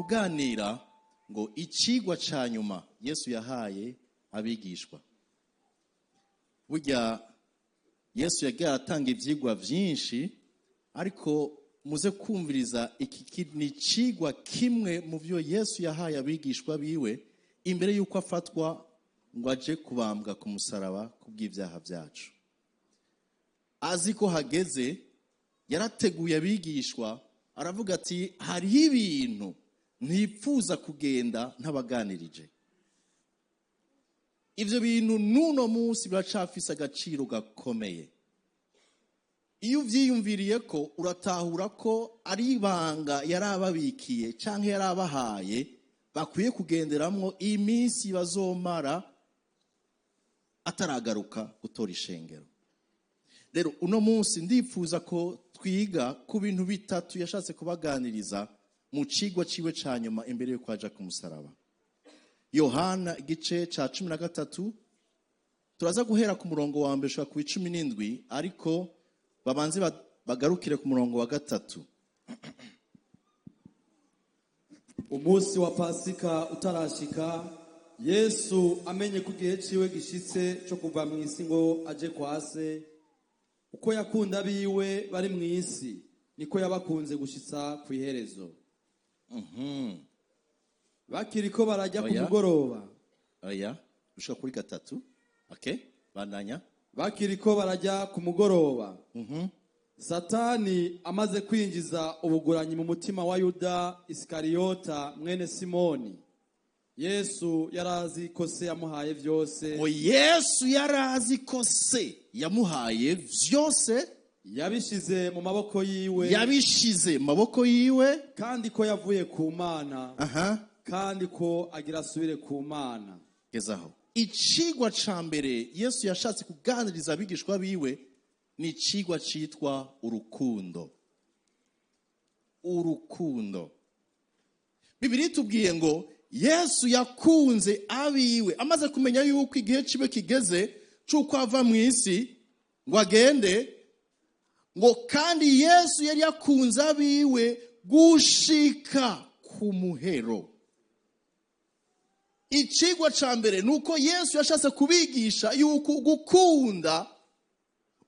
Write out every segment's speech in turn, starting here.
Kuganira ngo icigwa ca nyuma Yesu yahaye abigishwa. Burya Yesu yagiye aratanga ivyigwa vyinshi, ariko muze kumviriza iki ni icigwa kimwe mu byo Yesu yahaye abigishwa biwe imbere y'uko afatwa ngo aje kubambwa ku musaraba kubw'ibyaha byacu. Azi ko hageze, yarateguye abigishwa, aravuga ati hariho ibintu ntipfuza kugenda ntabaganirije. Ivyo bintu n'uno munsi biracafise agaciro gakomeye. Iyo uvyiyumviriye ko uratahura ko ari ibanga yarababikiye canke yarabahaye bakwiye kugenderamwo iminsi bazomara ataragaruka gutora ishengero. Rero uno munsi ndipfuza ko twiga ku bintu bitatu yashatse kubaganiriza mu cigwa ciwe ca nyuma imbere yo kwaja ku musaraba. Yohana igice ca 13, turaza guhera ku murongo wa mbere gushika ku 17, ariko babanze bagarukire ku murongo wa 3. Umunsi wa Pasika utarashika, Yesu amenye ko igihe ciwe gishitse co kuva mu isi ngo aje kwa se. Uko yakunda abiwe bari mu isi, niko yabakunze gushitsa ku iherezo. Bakiriko barajya ku mugoroba. Oya, gushika kuri 3. Okay, bandanya. Bakiriko barajya ku mugoroba. Satani amaze kwinjiza ubuguranyi mu mutima wa Yuda Isikariyota mwene Simoni. Yesu yarazi ko se yamuhaye vyose. Ngo Yesu yarazi ko se yamuhaye vyose, yabishize mu maboko yiwe. Yabishize mu maboko yiwe. Kandi ko yavuye ku Mana. Kandi ko agira asubire ku Mana. Gezaho. Icigwa ca mbere Yesu yashatse kuganiriza abigishwa biwe ni icigwa citwa urukundo. Urukundo. Bibiliya itubwiye ngo Yesu yakunze abiwe amaze kumenya yuko igihe ciwe kigeze c'uko ava mu isi ngo agende, ngo kandi Yesu yari yakunze abiwe gushika ku muhero. Icigwa ca mbere nuko Yesu yashatse kubigisha yuko ugukunda,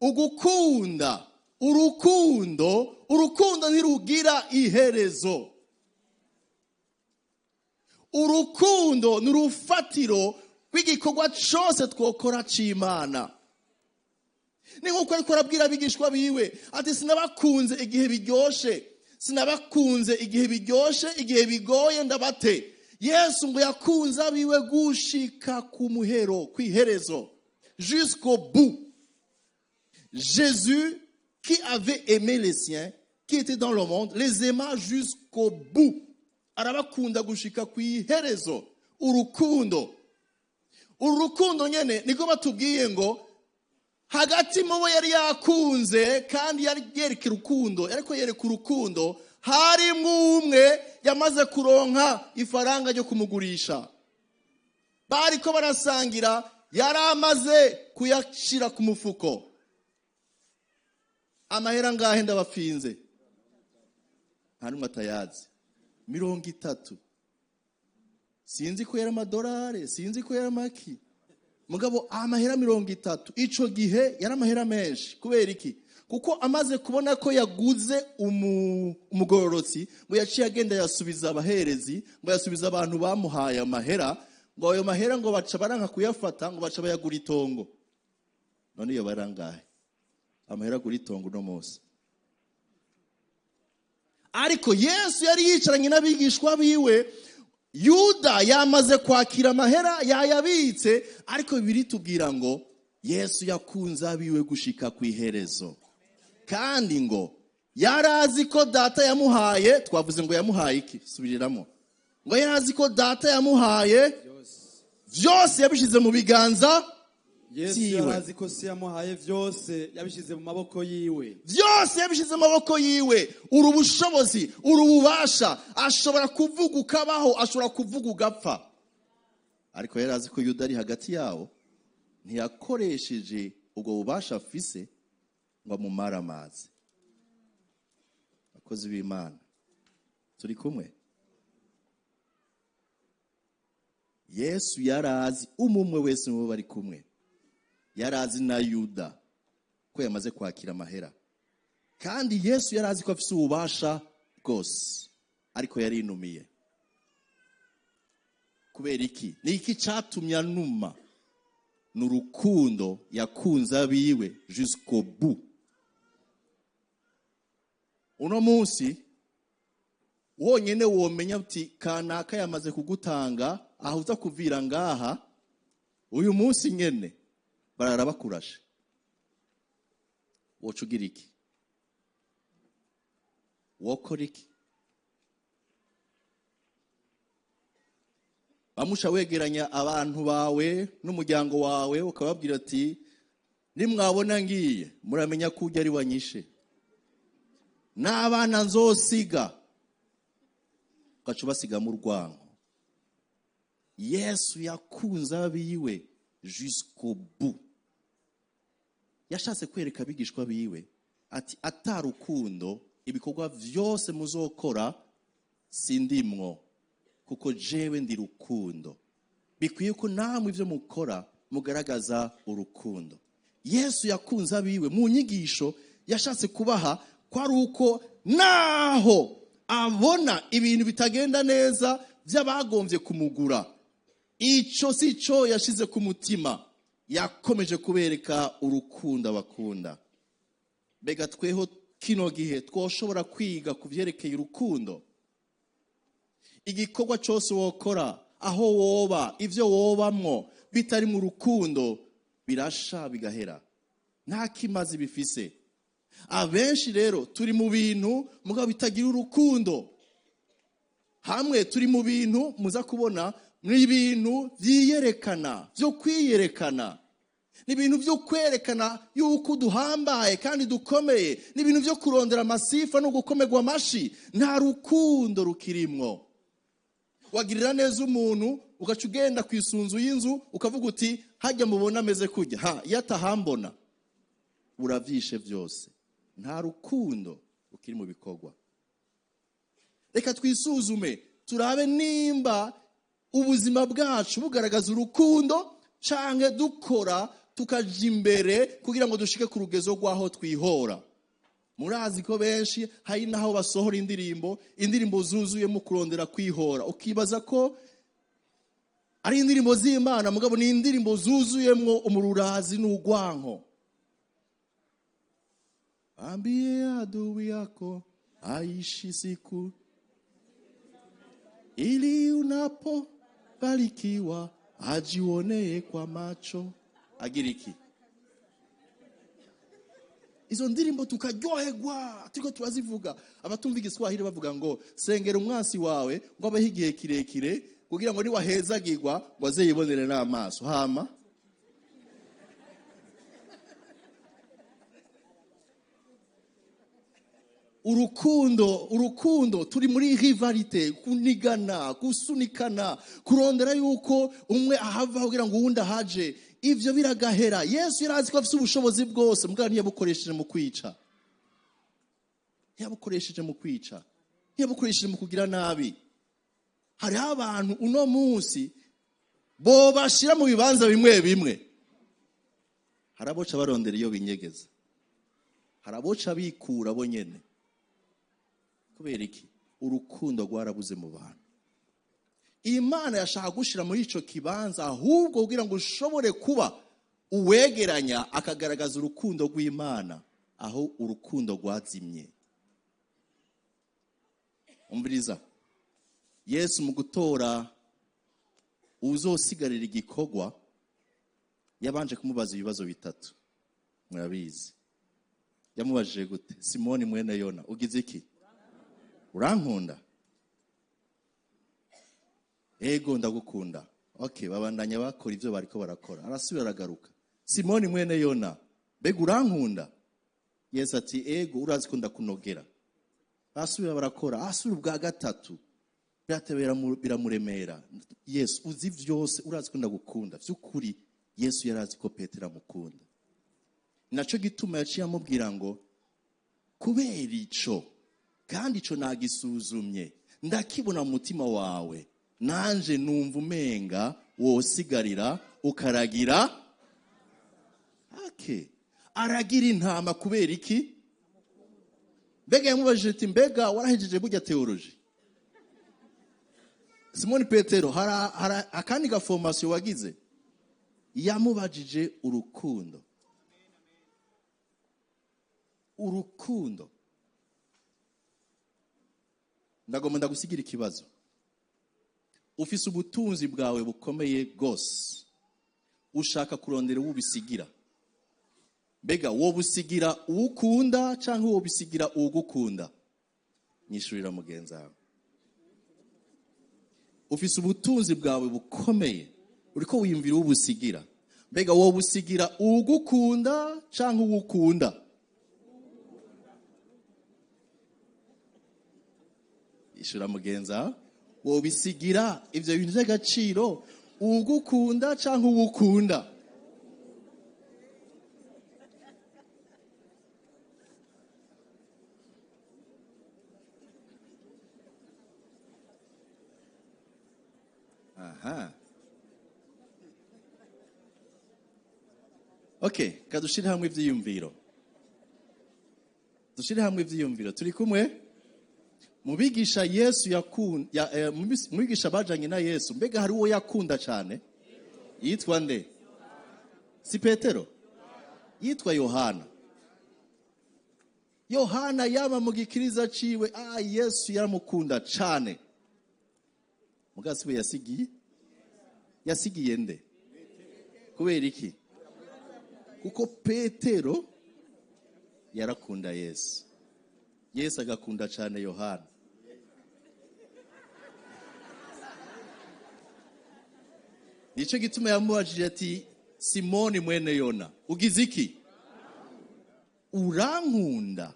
ugukunda, urukundo, urukundo ntirugira iherezo. Urukundo ni urufatiro rw'igikorwa cose twokora c'Imana. Ni nkuko ariko arabwira abigishwa biwe ati sinabakunze igihe biryoshe, sinabakunze igihe biryoshe, igihe bigoye ndabate. Yesu ngo yakunze abiwe gushika ku muhero, kw'iherezo, jusqu'au bout. Jésus, qui avait aimé les siens, qui était dans le monde, les aima jusqu'au bout. Arabakunda gushika kw'iherezo. Urukundo. Urukundo nyene niko batubwiye ngo hagati mu bo yari yakunze kandi yari yereka urukundo, ariko yereka urukundo, harimwo umwe yamaze kuronka ifaranga ryo kumugurisha. Bariko barasangira, yari amaze kuyashira ku mufuko. Amahera ngahe ndabapfinze? Nta n'umwe atayazi. 30. Sinzi ko yari amadolari, sinzi ko yari amaki. Mugabo amahera 30 ico gihe yari amahera menshi. Kubera iki? Kuko amaze kubona ko yaguze umugororotsi, ngo yaciye agenda yasubiza abaherezi, ngo yasubiza abantu bamuhaye amahera, ngo ayo mahera ngo baca baranka kuyafata, ngo baca bayagura itongo. None iyo barangahe? Amahera agura itongo uno munsi. Ariko Yesu yari yicaranye n'abigishwa biwe, Yuda yamaze kwakira amahera yayabitse, ariko Bibiliya itubwira ngo Yesu yakunze abiwe gushika kw'iherezo. Kandi ngo yarazi ko data yamuhaye, twavuze ngo yamuhaye iki? Subiriramo. Ngo yarazi ko data yamuhaye vyose, yabishize mu biganza Yesu vyiwe. Yarazi ko se yamuhaye vyose, yabishize mu maboko yiwe. Vyose yabishize mu maboko yiwe. Uru bushobozi, uru bubasha, ashobora kuvuga ukabaho, ashobora kuvuga ugapfa. Ariko yarazi ko Yuda ari hagati yabo, ntiyakoresheje ubwo bubasha afise ngo amumare amazi. Abakozi b'Imana, turi kumwe. Yesu yarazi umumwe wese mu bari kumwe, yarazi na Yuda ko yamaze kwakira amahera, kandi Yesu yarazi ko afise ububasha bwose, ariko yarinumiye. Kubera iki? Ni iki catumye anuma? Ni urukundo yakunze abiwe jusqu'au bout. Uno munsi wonyene womenya uti kanaka yamaze kugutanga, aho uza kuvira ngaha uyu munsi nyene barara bakurashe, woca ugira iki? Wokora iki? Bamusha wegeranya abantu bawe n'umuryango wawe, ukababwira ati nimwabona ngiye muramenya ko ujya ari wanyishe, n'abana nzosiga, ugaca ubasigamo urwango. Yesu yakunze abiwe jusqu'au bout. Yashatse kwereka abigishwa biwe ati atarukundo ibikorwa vyose muzokora sindimwo, kuko jewe ndi rukundo. Bikwiye ko namwe ivyo mukora mugaragaza urukundo. Yesu yakunze abiwe mu nyigisho yashatse kubaha ko ari uko naho abona ibintu bitagenda neza by'abagombye kumugura, ico si cyo yashize ku mutima, yakomeje kubereka urukundo abakunda. Mbega tweho kino gihe twoshobora kwiga kuvyerekeye urukundo? Igikorwa cyose wokora, aho woba, ivyo wobamwo bitari mu rukundo birasha bigahera, nta kimazi bifise. Abenshi rero turi mu bintu mugabo bitagira urukundo. Hamwe turi mu bintu muza kubona ni ibintu vyiyerekana, vyo kwiyerekana, ni ibintu vyo kwerekana yuko duhambaye kandi dukomeye, ni ibintu vyo kurondera amasifa no gukomerwa amashi. Nta rukundo rukirimwo. Wagirira neza umuntu ugaca ugenda ku isunzu y'inzu ukavuga uti hajya mubona ameze kujya, ha yatahambona, uravyishe vyose. Nta rukundo ukiri mu bikorwa. Reka twisuzume turabe nimba ubuzima bwacu bugaragaza urukundo, canke dukora tukaja imbere kugira ngo dushike ku rugezo rw'aho twihora. Murazi ko benshi hari naho basohora indirimbo, indirimbo zuzuyemo kurondera kwihora, ukibaza ko ari indirimbo z'Imana, mugabo ni indirimbo zuzuyemwo umururazi n'urwanko. Ambie adui yako aishi siku, ili unapobarikiwa ajionee kwa macho. Agira iki? Izo ndirimbo tukaryoherwa turiko turazivuga. Abatumva igiswahili bavuga ngo sengera umwansi wawe ngo abeho igihe kirekire kugira ngo niwahezagirwa ngo azeyibonere n'amaso. Hama urukundo, urukundo turi muri rivalite, kunigana, gusunikana, kurondera yuko umwe ahava kugira ngo uwundi ahaje. Ivyo biragahera. Yesu yarazi ko afise ubushobozi bwose, mugabo ntiyabukoresheje mu kwica, ntiyabukoresheje mu kwica, ntiyabukoresheje mu kugira nabi. Hariho abantu uno munsi bo bashira mu bibanza bimwe bimwe, haraboca barondera iyo binyegeza, haraboca bikura bo nyene. Kubera iki? Urukundo rwarabuze mu bantu. Imana yashaka gushira muri ico kibanza ahubwo kugira ngo ushobore kuba uwegeranya akagaragaza urukundo rw'Imana aho urukundo rwazimye. Umviriza, Yesu mu gutora uzosigarira igikorwa yabanje kumubaza ibibazo bitatu. Murabizi. Yamubajije gute? Simoni mwene Yona, ugize iki? Urankunda? Ego ndagukunda. Okay, babandanya bakora ivyo bariko barakora. Arasubira aragaruka. Simoni mwene Yona, mbega urankunda? Yesu ati ego urazi ko ndakunogera. Asubira barakora, asubira ubwa gatatu. Biratebera biramuremera. Yesu uzi vyose, urazi ko ndagukunda. Vy'ukuri Yesu yarazi ko Petero amukunda. Naco gituma yaciye amubwira ngo kubera ico, kandi ico nagisuzumye, ndakibona mu mutima wawe, Nanje numva umenga wosigarira ukaragira. Okay. Aragira intama kubera iki? Mbega yamubajije ati mbega warahejeje burya theology? Simoni Petero hari akandi ga formation wagize? Yamubajije urukundo. Urukundo. Ndagomba ndagusigira ikibazo. Ufise ubutunzi bwawe bukomeye gose, ushaka kurondera ubisigira. Mbega wo busigira uwukunda canke wo bisigira uwugukunda? Nyishurira mugenzi wawe. Ufise ubutunzi bwawe bukomeye, uriko wiyumvira ubusigira. Mbega wo busigira uwugukunda canke uwukunda? Ishura mugenzi wawe. Wo bisigira ivyo bintu by'agaciro uwugukunda canke uwukunda? Aha. Okay, kadushire hamwe ivyiyumviro. Dushire hamwe ivyiyumviro. Turi kumwe? Mubigisha Yesu yakunda, mubigisha bajanye na Yesu, mbega hari uwo yakunda cyane? Yitwa nde? Si Petero? Yitwa Yohana. Yohana yama mu gikiriza ciwe, Yesu yaramukunda cyane. Mugasi we yasigiye? Yasigiye nde? Kubera iki? Kuko Petero yarakunda Yesu. Yesu agakunda cyane Yohana. Nico gituma yamubajije ati Simoni mwene Yona, ugize iki? Urankunda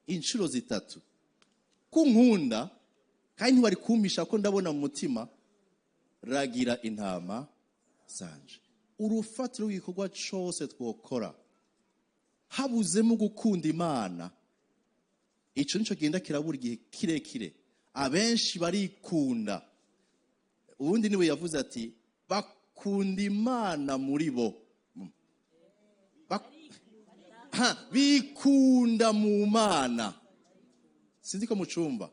inshuro zitatu. Kunkunda kandi ntiwari kumpisha ko ndabona mu mutima, ragira intama zanje. Urufatiro rw'igikorwa cose twokora habuzemo gukunda Imana, ico nico genda kirabura igihe kirekire. Abenshi barikunda. Ubundi niwe yavuze ati bakunda Imana muri bo, bikunda mu Mana. Sinzi ko mucumba.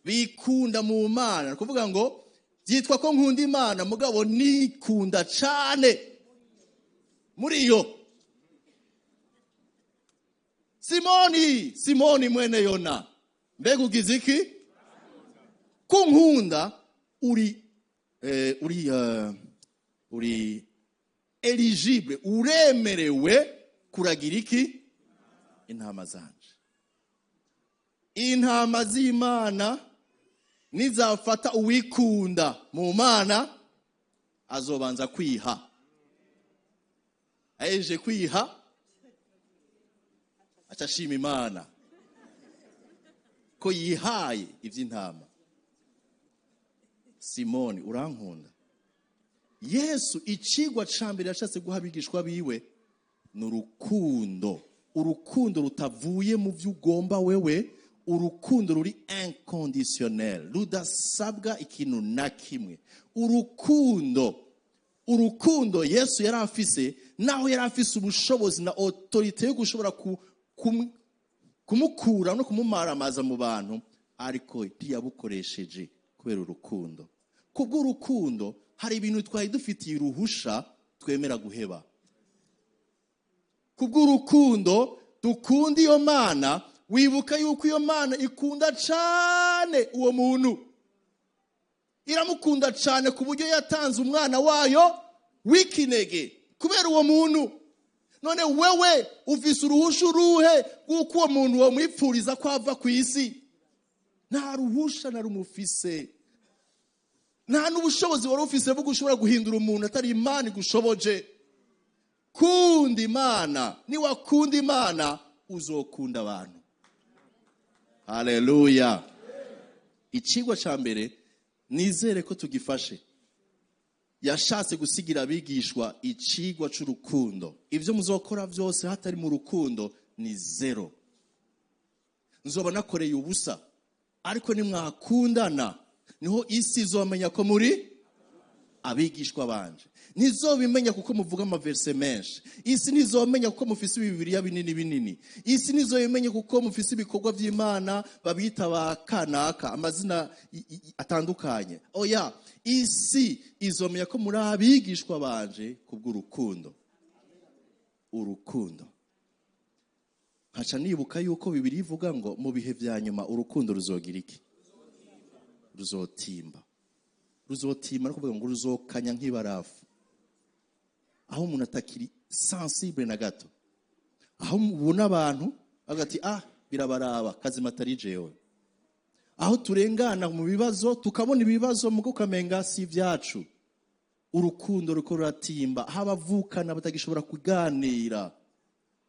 Bikunda mu Mana, kuvuga ngo byitwa ko nkunda Imana mugabo nikunda cane muri yo. Simoni, Simoni mwene Yona, mbega ugize iki? Kunkunda uri uri eligible, uremerewe kuragira iki? Intama zanje. Intama z'Imana nizafata uwikunda mu Mana, azobanza kwiha. Aje kwiha acashima Imana ko yihaye ivy'intama. Simoni urankunda? Yesu icigwa ca mbere yashatse guha abigishwa biwe ni urukundo. Urukundo rutavuye mu vyo ugomba wewe, urukundo ruri inconditionnel, rudasabwa ikintu na kimwe. Urukundo Yesu yari afise, naho yari afise ubushobozi na autorité yo gushobora kumukura no kumumaramaza mu bantu, ariko ntiyabukoresheje kubera urukundo. Kubw'urukundo hari ibintu twari dufitiye uruhusha twemera guheba. Kubw'urukundo dukunda iyo Mana, wibuka yuko iyo Mana ikunda cane uwo muntu. Iramukunda cane ku buryo yatanze umwana wayo w'ikinege kubera uwo muntu. None wewe ufise uruhusha uruhe rw'uko uwo muntu wamwipfuriza ko ava ku isi? Nta ruhusha na rumufise. Nta n'ubushobozi wari ufise bwo gushobora guhindura umuntu atari Imana igushoboje. Kunda Imana, niwakunda Imana uzokunda abantu. Haleluya. Icigwa ca mbere nizere ko tugifashe. Yashatse gusigira abigishwa icigwa c'urukundo. Ivyo muzokora vyose hatari mu rukundo ni zero. Nzoba nakoreye ubusa. Ariko nimwakundana, Niho isi izomenya ko muri abigishwa banje. Ntizobimenya kuko muvuga amaverse menshi. Isi ntizomenya kuko mufise ibibiriya binini binini. Isi ntizobimenya kuko mufise ibikorwa by'Imana babita ba kanaka, amazina atandukanye. Oya, isi izomenya ko muri abigishwa banje kubw'urukundo. Urukundo. Nkaca nibuka yuko Bibiliya ivuga ngo mu bihe vya nyuma urukundo ruzogira iki? Ruzotimba. Ruzotima, no kuvuga ngo ruzokanya nk'ibarafu. Aho umuntu atakiri sensible na gato. Aho ubona abantu bagati ah birabaraba kazima atari jewe. Aho turengana mu bibazo tukabona ibibazo mugo kamenga si ibyacu. Urukundo ruko ruratimba, aho abavukana batagishobora kuganira,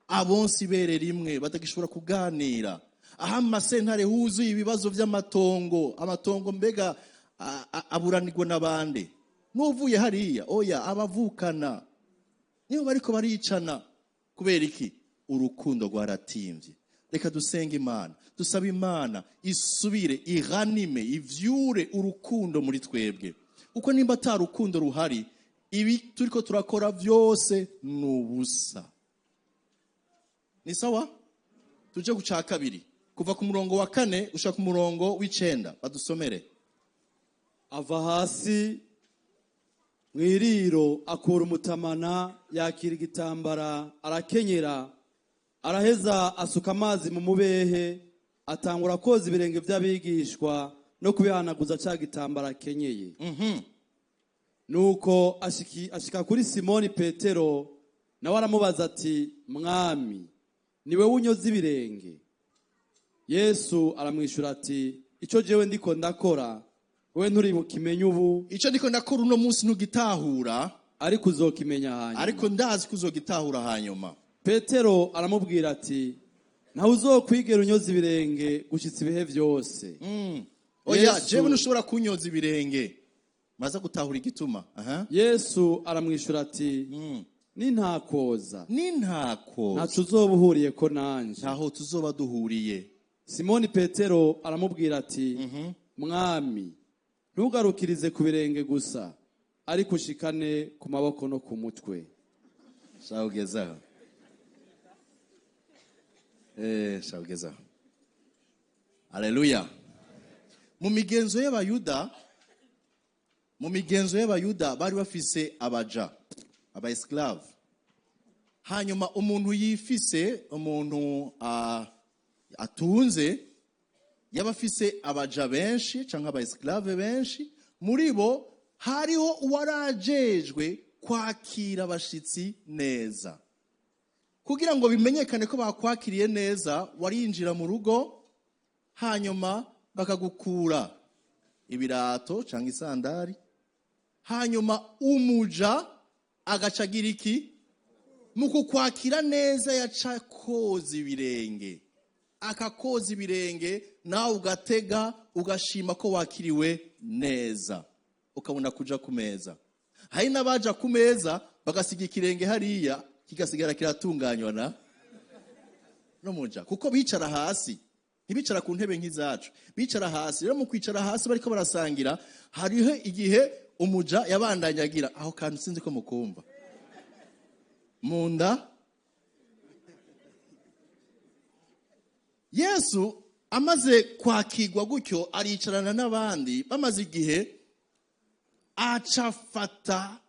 abonsi ibere rimwe batagishobora kuganira, aho amasentare huzuye ibibazo by'amatongo, amatongo mbega aburanirwa n'abandi. N'uvuye hariya, oya, abavukana nibo bariko baricana. Kubera iki? Urukundo rwaratimvye. Reka dusenge Imana, dusabe Imana isubire iranime, ivyure urukundo muri twebwe. Kuko nimba ata rukundo ruhari, ibi turiko turakora vyose n'ubusa. Ni sawa? Tuje ku ca kabiri, kuva ku murongo wa 4 gushika ku murongo w'9, badusomere. Ava hasi mw'iriro akura umutamana, yakira igitambara arakenyera, araheza asuka amazi mu mubehe, atangura koza ibirenge by'abigishwa no kubihanaguza ca gitambara akenyeye. Nuko ashika kuri Simoni Petero, nawe aramubaza ati: Mwami, ni wewe unyoza ibirenge? Yesu aramwishura ati: Ico jewe ndiko ndakora wewe nturi bukimenya ubu. Ico ndiko ndakora uno munsi ntugitahura, ariko uzokimenya hanyuma. Ariko ndazi ko uzogitahura hanyuma. Petero aramubwira ati: Ntawe uzokwigera unyoza ibirenge gushitsa ibihe vyose. Oya, jewe ntushobora kunyoza ibirenge. Maze gutahura igituma. Aha. Yesu aramwishura ati: Nintakoza. Nintakoza. Ntaco uzoba uhuriye ko nanje. Ntaho tuzoba duhuriye. Simoni Petero aramubwira ati: Mwami, ntugarukirize ku birenge gusa, ariko ushikane ku maboko no ku mutwe. Shawugezaho. Shawugezaho. Haleluya. Mu migenzo y'Abayuda, mu migenzo y'Abayuda bari bafise abaja, aba esclave. Hanyuma umuntu yifise, umuntu atunze, yabafise abaja benshi canke aba esclave benshi, muri bo hariho uwarajejwe kwakira abashitsi neza. Kugira ngo bimenyekane ko bakwakiriye neza, warinjira mu rugo hanyuma bakagukura ibirato canke isandari, hanyuma umuja agacagira iki? Mu kukwakira neza yaca koza ibirenge, akakoza ibirenge, nawe ugatega ugashima ko wakiriwe neza, ukabona kuja ku meza. Hari n'abaja ku meza bagasiga ikirenge hariya kigasigara kiratunganywa na n'umuja, kuko bicara hasi, ntibicara ku ntebe nk'izacu, bicara hasi. Rero mu kwicara hasi bariko barasangira, hariho igihe umuja yabandanyagira aho kantu, sinzi ko mukumva munda. Yesu amaze kwakirwa gutyo aricarana n'abandi, bamaze igihe acafata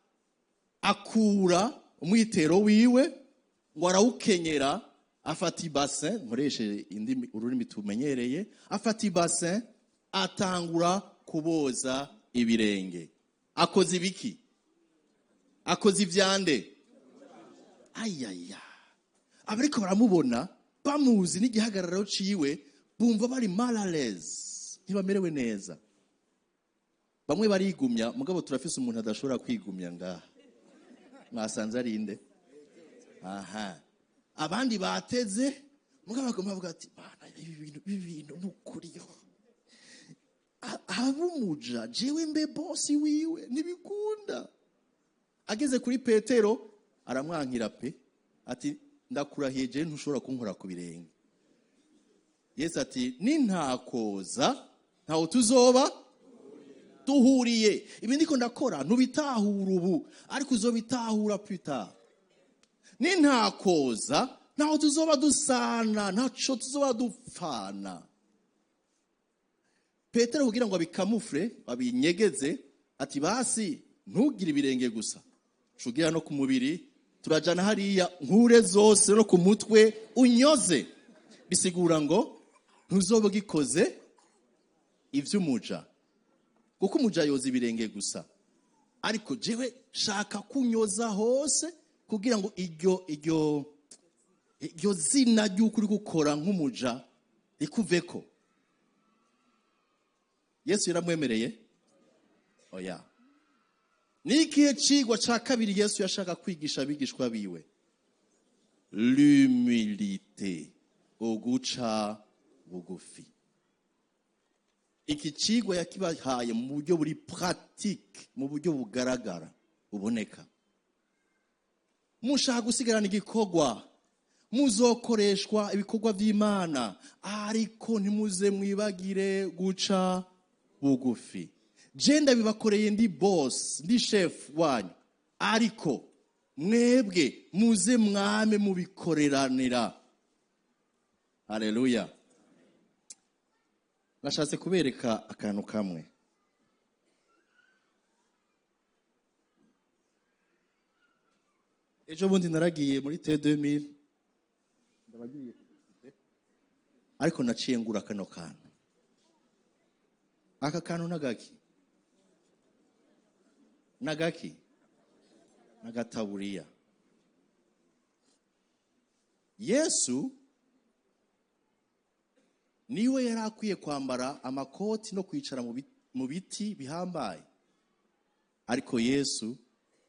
akura umwitero wiwe ngo arawukenyera, afata ibase, nkoreshe indimi ururimi tumenyereye, afata ibase atangura kuboza ibirenge. Akoze ibiki? Akoze ivyande. Ayaya. Abariko baramubona bamuzi n'igihagararo ciwe, bumva bari mal à l'aise, ntibamerewe neza. Bamwe barigumya, mugabo turafise umuntu adashobora kwigumya ngaha. Mwasanze ari inde? Aha. Abandi bateze, mugabo bagomba bavuga ati: Bana, ibi bintu nukuriyo. Abumuja jewe mbe bosi wiwe ntibikunda. Ageze kuri Petero aramwankira pe, ati: Ndakurahiye jewe ntushobora kunkora ku birenge. Yesu ati: Nintakoza ntaho tuzoba. Duhuriye. Ibi ndiko ndakora ntubitahura ubu, ariko uzobitahura plus tard. Nintakoza ntaho tuzoba dusana, ntaco tuzoba dupfana. Petero kugira ngo abikamufre, abinyegeze, ati basi ntugire ibirenge gusa, cugira no ku mubiri, turajana hariya nkure zose no ku mutwe unyoze. Bisigura ngo ntuzoba ugikoze ivy'umuja, kuko umuja yoza ibirenge gusa, ariko jewe shaka kunyoza hose kugira ngo iryo zina ry'uko uri gukora nk'umuja rikuveko. Yesu yaramwemereye? Oya. Ni ikihe cigwa ca kabiri Yesu yashaka kwigisha abigishwa biwe? L'humilité, uguca bugufi. Iki cigwa yakibahaye mu buryo buri pratique, mu buryo bugaragara, buboneka. Mushaka gusigarana igikorwa, muzokoreshwa ibikorwa vy'Imana, ariko ntimuze mwibagire guca bugufi. Je ndabibakoreye ndi boss, ndi chef wanyu, ariko mwebwe muze mwame mubikoreranira. Haleluya. Nashatse kubereka akantu kamwe. Ejo bundi naragiye muri T2000, ndabagiye, ariko naciye ngura kano kantu. Aka kantu nagaki? Nagaki? Nagataburiya. Yesu niwe yari akwiye kwambara amakoti no kwicara mu biti bihambaye, ariko Yesu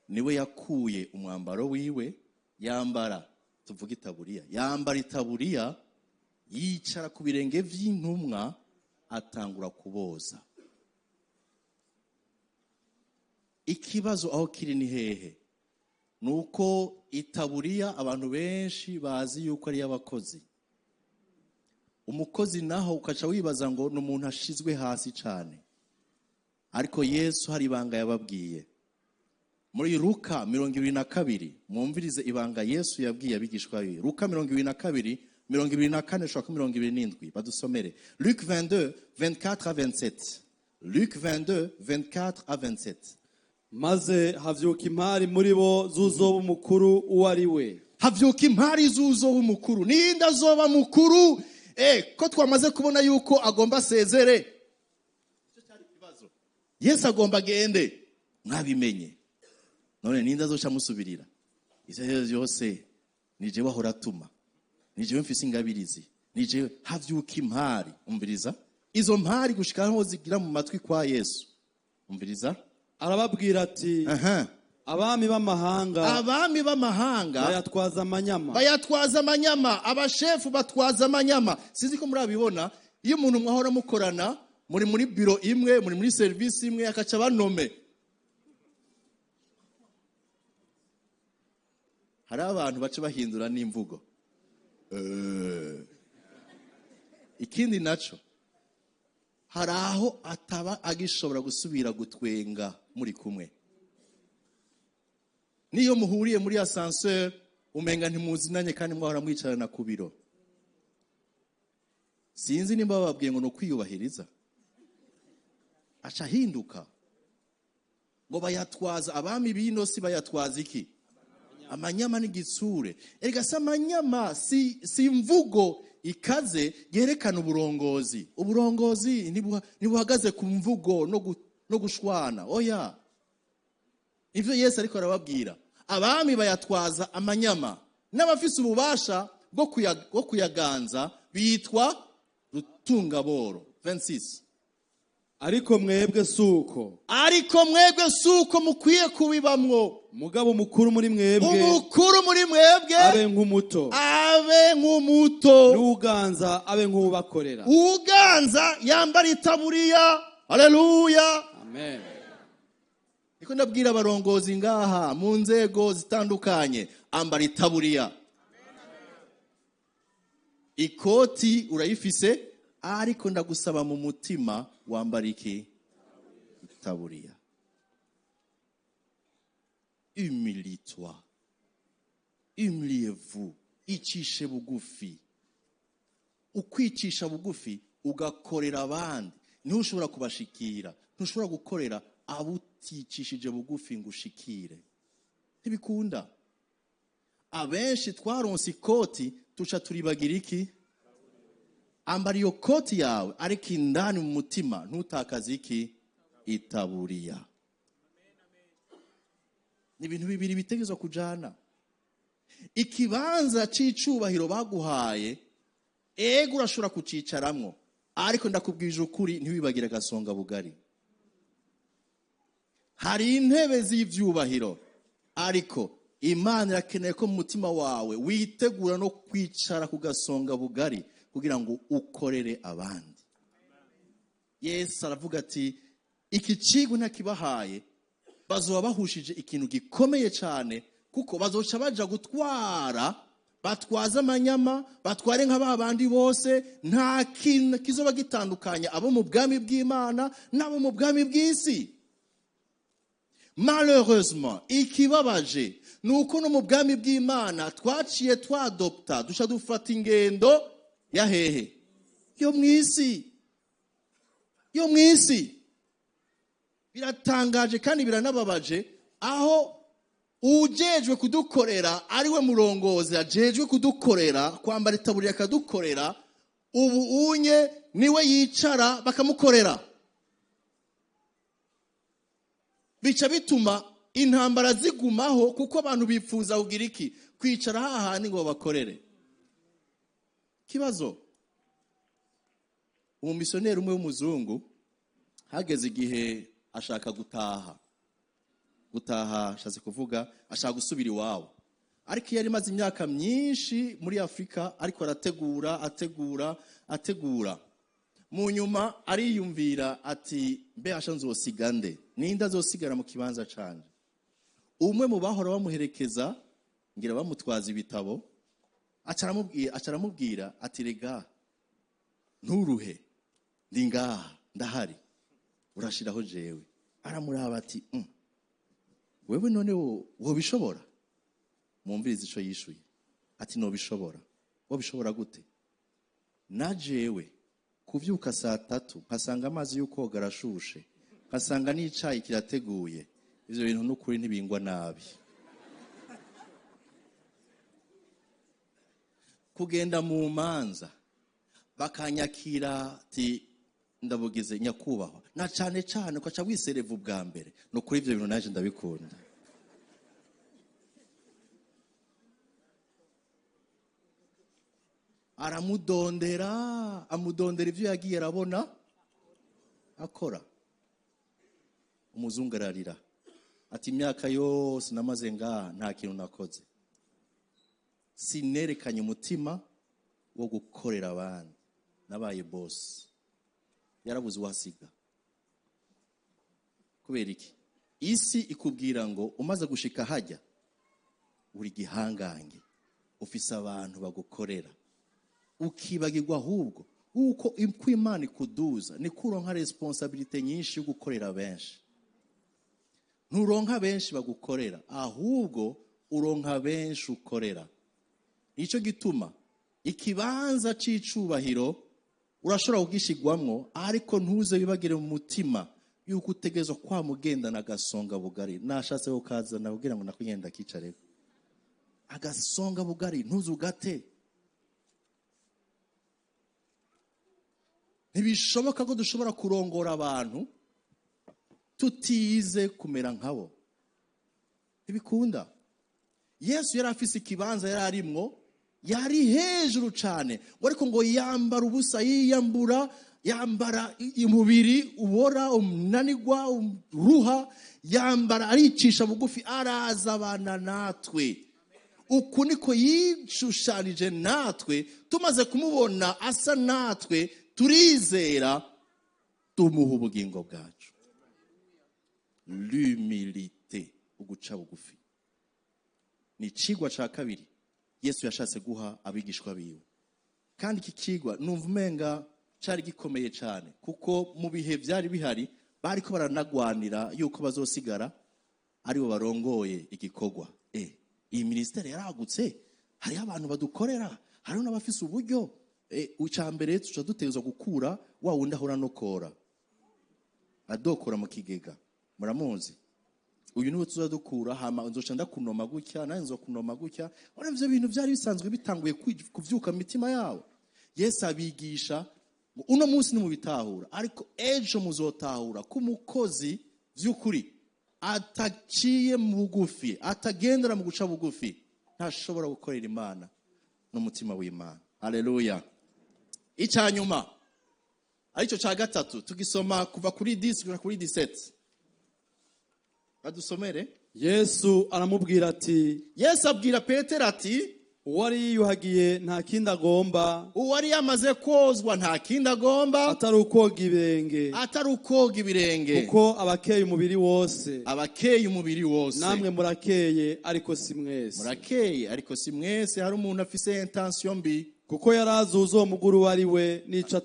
niwe yakuye umwambaro wiwe, yambara, tuvuge itaburiya, yambara itaburiya, yicara ku birenge vy'intumwa, atangura kuboza. Ikibazo aho kiri ni hehe? Nuko itaburiya abantu benshi bazi yuko ari y'abakozi. Umukozi naho ukaca wibaza ngo ni umuntu ashizwe hasi cane. Ariko Yesu hari ibanga yababwiye. Muri Luka 22, mwumvirize ibanga Yesu yabwiye abigishwa biwe. Luka 22, 24 gushika 27, badusomere. Luc 22, 24 à 27. Luc 22, 24 à 27. Maze havyuka impari muri bo z'uzoba umukuru uwo ari we. Havyuka impari z'uzoba umukuru. Ninde azoba mukuru? Ko twamaze kubona yuko agomba asezere. Icyo cyari ikibazo. Yesu agomba agende. Mwabimenye. None ninde azoca musubirira? Ivyo byose ni jewe ahora atuma. Ni jewe mfise ingabirizi. Ni jewe. Havyuka impari. Umviriza. Izo mpari gushika aho zigira mu matwi kwa Yesu. Umviriza. Arababwira ati, abami b'amahanga, abami b'amahanga bayatwaza amanyama, bayatwaza amanyama, abashefu batwaza amanyama. Sinzi ko murabibona, iyo umuntu mwahora mukorana, muri muri biro imwe, muri muri service imwe, akaca banome. Hari abantu baca bahindura n'imvugo. Ikindi naco, hari aho ataba agishobora gusubira gutwenga muri kumwe. Niyo muhuriye muri ascenseur umenga ntimuzinanye kandi mwahora mwicarana ku biro. Sinzi nimba bababwiye ngo no kwiyubahiriza. Aca ahinduka. Ngo bayatwaza abami bino si bayatwaza iki? Amanyama n'igitsure. Erega si amanyama, si imvugo ikaze yerekana uburongozi. Uburongozi ntibuhagaze ku mvugo no gushwana. Oya. Ivyo Yesu ariko arababwira. Abami bayatwaza amanyama, n'abafise ububasha bwo kuyaganza bitwa rutungaboro. 26. Ariko mwebwe suko. Ariko mwebwe suko mukwiye kubibamwo. Mugabo mukuru muri mwebwe, umukuru muri mwebwe abe nk'umuto, abe nk'umuto, n'uganza abe nk'ubakorera. Uganza yambara itaburiya. Haleluya. Amen. Niko ndabwira abarongozi ngaha mu nzego zitandukanye, ambara itaburiya. Ikoti urayifise, ariko ndagusaba mu mutima wambara iki? Itaburiya. Humilie-toi, humiliez-vous, icishe bugufi. Ukwicisha bugufi ugakorera abandi, ntushobora kubashikira, ntushobora gukorera abo uticishije bugufi ngo ushikire, ntibikunda. Abenshi twaronse ikoti tuca turibagira iki? Ambara iyo koti yawe, ariko indani mu mutima ntutakaze iki? Itaburiya. Ni ibintu bibiri bitegerezwa kujana. Ikibanza c'icubahiro baguhaye, ego urashobora kucicaramwo, ariko ndakubwije ukuri ntiwibagire agasonga bugari. Hari intebe z'ivyubahiro, ariko Imana irakeneye ko mu mutima wawe witegura no kwicara ku gasonga bugari kugira ngo ukorere abandi. Yesu aravuga ati iki cigwa ntakibahaye, bazoba bahushije ikintu gikomeye cyane, kuko bazoca baja gutwara, batwaza amanyama, batware nka babandi bose, nta kintu kizoba gitandukanya abo mu bwami bw'Imana n'abo mu bwami bw'isi. Malheureusement, ikibabaje ni uko no mu bwami bw'Imana twaciye twadopta, duca dufata ingendo ya hehe? Yo mw'isi. Yo mw'isi. Biratangaje kandi biranababaje aho ujejwe kudukorera ariwe murongozi ajejwe kudukorera, kwambara itaburiya akadukorera, ubu unye niwe yicara bakamukorera. Bica bituma intambara zigumaho, kuko abantu bifuza kugira iki? Kwicara hahandi ngo babakorere. Kibazo, umumisiyoneri umwe w'umuzungu hageze igihe ashaka gutaha. Gutaha ashatse kuvuga ashaka gusubira iwabo, ariko iyo yari imaze imyaka myinshi muri Afrika, ariko arategura, ategura, ategura. Mu nyuma ariyumvira ati mbe asha nzosiga nde? Ninde azosigara mu kibanza canje? Umwe mu bahora bamuherekeza ngira bamutwaza ibitabo, acaramubwira ati rega nturuhe, ndi ngaha ndahari, urashiraho jewe. Aramuraba ati wewe none wobishobora? Mumvirize ico yishuye ati nobishobora. Wobishobora gute? Na jewe kuvyuka saa 3 nkasanga amazi y'ukoga arashushe, nkasanga n'icayi kirateguye, ivyo bintu n'ukuri ntibingwa nabi. Kugenda mu manza bakanyakira ati ndabugize nyakubahwa, na cane cane ukaca wisereva ubwa mbere, no kuri ivyo bintu naje ndabikunda. Aramudondera, amudondera ivyo yagiye arabona akora. Umuzungu ararira ati imyaka yose namaze ngaha nta kintu nakoze, sinerekanye umutima wo gukorera abandi, nabaye boss. Yarabuze uwasiga. Kubera iki? Isi ikubwira ngo umaze gushika hajya uri gihangange, ufise abantu bagukorera, ukibagirwa ahubwo uko Imana ikuduza niko uronka responsabilité nyinshi yo gukorera benshi. Nturonka benshi bagukorera, ahubwo uronka benshi ukorera. Nico gituma ikibanza c'icubahiro urashobora kugishigwamwo, ariko ntuze wibagire mu mutima yuko utegerezwa kwamugendana agasonga bugari. Nashatse kukazana kugira ngo nakugenda kicareko. Agasonga bugari ntuze ugate. Ntibishoboka ko dushobora kurongora abantu tutize kumera nkabo. Ntibikunda. Yesu yari afise ikibanza yari arimwo, yari hejuru cane, ariko ngo yambara ubusa, yiyambura, yambara umubiri ubora, umunanigwa, uruha, yambara aricisha bugufi, araza abana natwe. Uku niko yishushanije natwe, tumaze kumubona asa natwe, turizera, tumuha ubugingo bwacu. L'humilité, uguca bugufi, ni icigwa ca kabiri Yesu yashatse guha abigishwa biwe. Kandi iki kigwa numva umenga cari gikomeye cane, kuko mu bihe vyari bihari Bariko baranagwanira yuko bazosigara aribo barongoye igikorwa. Iyi ministère yaragutse, hariho abantu badukorera, hariho n'abafise uburyo. Icya mbere tuca dutegerezwa gukura wa wundi ahora anokora, adokora mu kigega, muramuzi. Uyu niwe tuzadukura, hama nzoca ndakunoma gutya, nanjye nzokunoma gutya. Urabona ivyo bintu byari bisanzwe bitanguye kuvyuka mu mitima yabo. Yesu abigisha ngo uno munsi nimubitahura, ariko ejo muzotahura ko umukozi vy'ukuri ataciye mu bugufi, atagendera mu guca bugufi, ntashobora gukorera Imana n'umutima w'Imana. Haleluya. Icya nyuma aricyo cya gatatu, tugisoma kuva kuri 10 kugera kuri 17. Badusomere. Yesu aramubwira ati, Yesu abwira Petero ati, uwari yiyuhagiye nta kindi agomba, uwari yamaze kozwa nta kindi agomba, atari ukwoga ibirenge, atari ukoga ibirenge, kuko abakeye umubiri wose, abakeye umubiri wose. Namwe murakeye, ariko si mwese. Murakeye ariko si mwese. Hari umuntu afise intention mbi. Kuko yarazi uzomugura uwo ari we, nico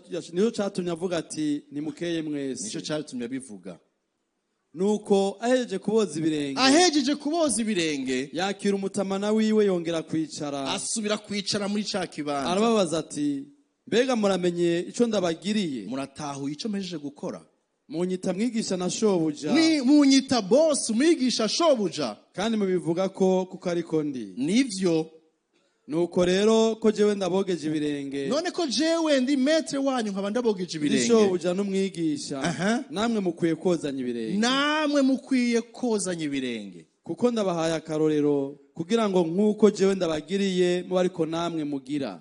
catumye avuga ati nimukeye mwese. Nico catumye abivuga. Nuko ahejeje kuboza ibirenge, ahejeje kuboza ibirenge, yakira umutamana wiwe, yongera kwicara, asubira kwicara muri ca kibanza. Arababaza ati mbega muramenye ico ndabagiriye? Muratahuye ico mpejeje gukora? Munyita mwigisha na shobuja. Munyita boss, umwigisha, shobuja. Kandi mubivuga ko kuko ariko ndi. Nivyo. Nuko rero ko jewe ndabogeje ibirenge, none ko jewe ndi maître wanyu nkaba ndabogeje ndi ibirenge, shobuja n'umwigisha, namwe mukwiye kozanya ibirenge. Namwe mukwiye kozanya ibirenge. Kuko ndabahaye akarorero kugira ngo nk'uko jewe ndabagiriye mube ariko namwe mugira.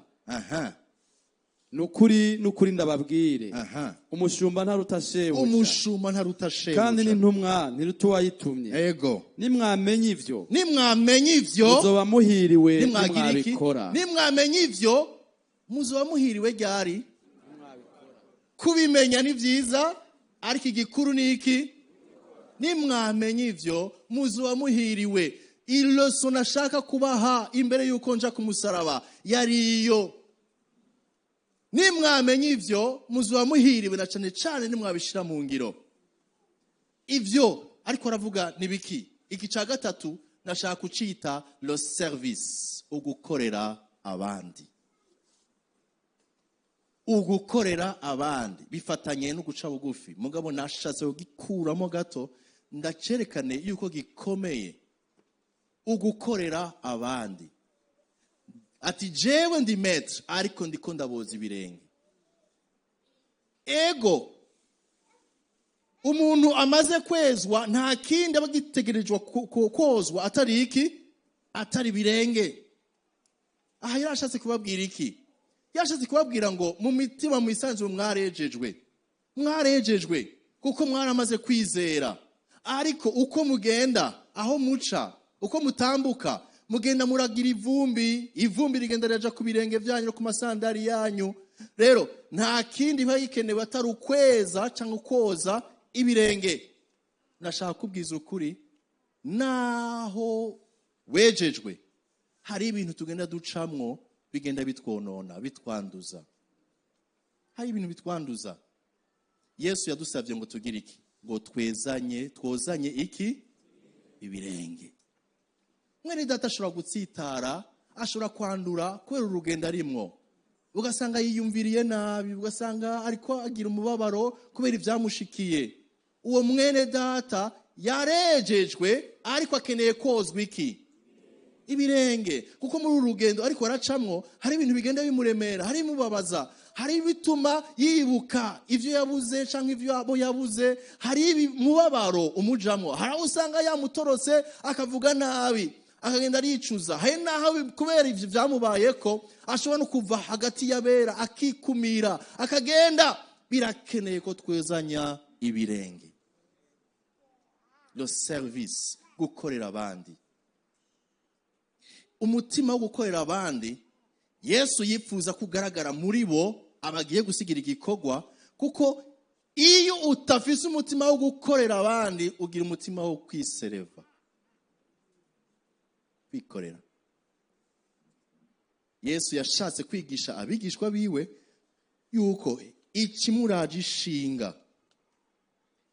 Nukuri nukuri ndababwire, umushumba ntaruta shebuja, umushumba ntaruta shebuja, kandi n'intumwa ntiruta uwayitumye. Ego. Nimwamenya ivyo, nimwamenya ivyo, muzoba muhiriwe nimwagira iki? nimwabikora. Nimwamenya ivyo muzoba muhiriwe. Ryari? Kubimenya ni vyiza, ariko igikuru ni iki? Nimwamenya ivyo muzoba muhiriwe. Ileçon nashaka kubaha imbere yuko nja ku musaraba yari iyo. Nimwamenya ivyo muzoba muhiriwe, na cane cane nimwabishira mu ngiro. Ivyo ariko aravuga ni biki? Iki ca gatatu nashaka kucita le service, ugukorera abandi. Ugukorera abandi bifatanye no guca bugufi, mugabo nashatse kugikuramo gato ndacerekane yuko gikomeye. Ugukorera abandi. Ati jewe ndi maître, ariko ndiko ndaboza ibirenge. Ego, umuntu amaze kwezwa nta kindi aba agitegerejwe kozwa atari iki? Atari ibirenge. Aha yarashatse kubabwira iki? Yarashatse kubabwira ngo mu mitima mwisanzure mwarejejwe, mwarejejwe kuko mwaramaze kwizera, ariko uko mugenda, aho muca, uko mutambuka, mugenda muragira ivumbi, ivumbi rigenda riraja ku birenge vyanyu no ku masandari yanyu. Rero nta kindi biba gikenewe atari ukweza cyangwa koza ibirenge. Nashaka kubwiza ukuri, naho wejejwe hari ibintu tugenda ducamwo bigenda bitwonona, bitwanduza. Hari ibintu bitwanduza. Yesu yadusabye ngo tugire iki? Ngo twezanye, twozanye iki? Ibirenge. Mwene data ashobora gutsitara, ashobora kwandura kubera urugendo arimwo, ugasanga yiyumviriye nabi, ugasanga ariko agira umubabaro kubera ibyamushikiye. Uwo mwene data yarejejwe, ariko akeneye kozwa iki? Ibirenge. Kuko muri uru rugendo ariko aracamwo hari ibintu bigenda bimuremera, hari ibimubabaza, hari ibituma yibuka ivyo yabuze canke ivyo abo yabuze, hari ibimubabaro umujamwo, hari aho usanga yamutorotse akavuga nabi, akagenda aricuza. Hari naho kubera ivyo vyamubayeko ashobora no kuva hagati y'abera akikumira akagenda. Birakeneye ko twezanya ibirenge. Le service, gukorera abandi. Umutima wo gukorera abandi Yesu yifuza kugaragara muri bo abagiye gusigira igikorwa, kuko iyo utafise umutima wo gukorera abandi ugira umutima wo kwisereva, kwikorera. Yesu yashatse kwigisha abigishwa biwe yuko ikimuraje ishinga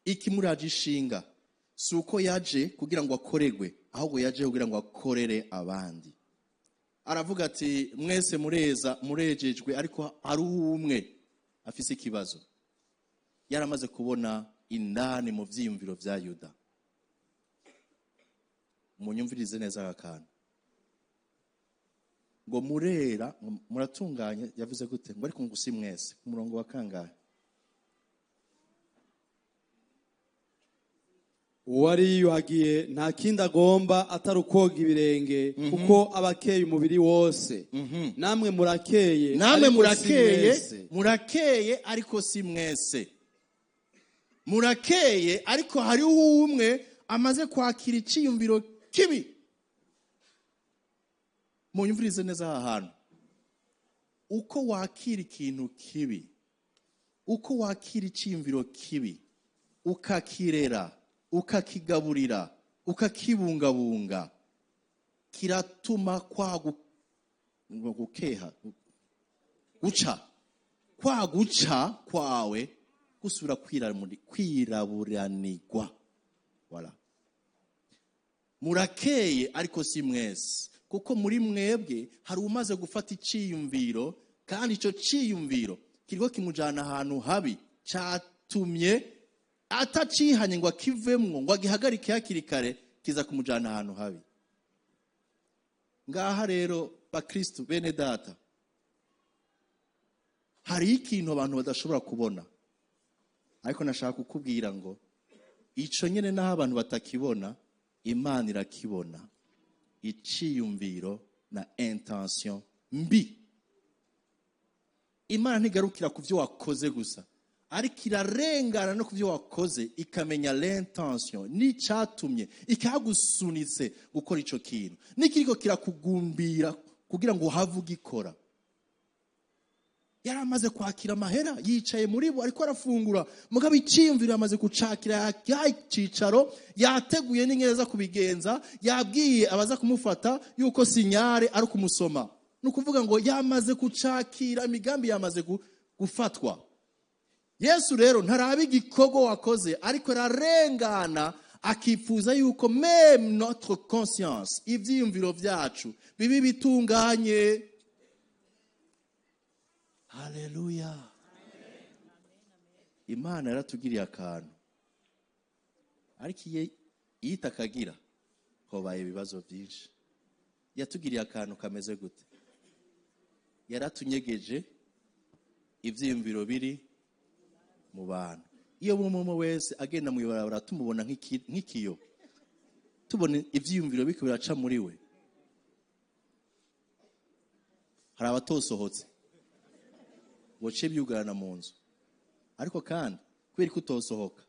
Ikimuraje ishinga si uko yaje kugira ngo akoregwe, ahubwo yaje kugira ngo akorere abandi. Aravuga ati mwese mureza murejejwe, ariko hari umwe afise ikibazo. Yaramaze kubona indani mu vyiyumviro vya Yuda. Munyumvirize neza aka kantu. Ngo murera muratunganye, yavuze gute? Ngo ariko ngo si mwese. Ku murongo wa kangahe? Uwari yiyuhagiye nta kindi agomba atari ukoga ibirenge, kuko aba akeye umubiri wose. Namwe murakeye, namwe ariko si murakeye, mwese. Murakeye ariko si mwese. Murakeye ariko hariho umwe amaze kwakira iciyumviro kibi. Munyumvirize neza aha hantu. Uko wakira ikintu kibi, uko wakira iciyumviro kibi, ukakirera, ukakigaburira, ukakibungabunga, kiratuma kwa gukeha, guca, kwa guca kwawe gusubira kwiraburanirwa. Voilà. Murakeye ariko si mwese, kuko muri mwebwe hari umaze gufata iciyumviro, kandi ico ciyumviro kiriko kimujana ahantu habi, catumye atacihanye ngo akivemwo, ngo agihagarike hakiri kare, kiza kumujana ahantu habi. Ngaha rero bakristu bene data, hari ikintu abantu badashobora kubona, ariko nashaka kukubwira ngo ico nyene naho abantu batakibona, Imana irakibona. Iciyumviro na intention mbi. Imana ntigarukira ku byo wakoze gusa, ariko irarengana no ku byo wakoze, ikamenya l'intention n'icatumye ikagusunitse gukora ico kintu, n'ikiriko kirakugumbira kugira ngo uhave ugikora. Yaramaze kwakira amahera, yicaye muri bo ariko arafungura, mugabo iciyumviro yamaze gucakira ya cicaro, yateguye n'ingereza kubigenza, yabwiye abaza kumufata yuko sinyare ari kumusoma. Ni ukuvuga ngo yamaze gucakira imigambi, yamaze gufatwa. Yesu rero ntaraba igikorwa wakoze, ariko ararengana akifuza yuko même notre conscience, ivyiyumviro vyacu bibi bitunganye. Haleluya. Imana yaratugiriye akantu, ariko iyo itakagira hobaye ibibazo byinshi. Yatugiriye akantu kameze gute? Yaratunyegeje ivyiyumviro biri mu bantu. Iyo umwe wese agenda mu ibarabara tumubona nk'ikiyo, tubona ivyiyumviro biriko biraca muri we. Hari abatosohotse boce byugarana mu nzu, ariko kandi kubera ko utosohoka,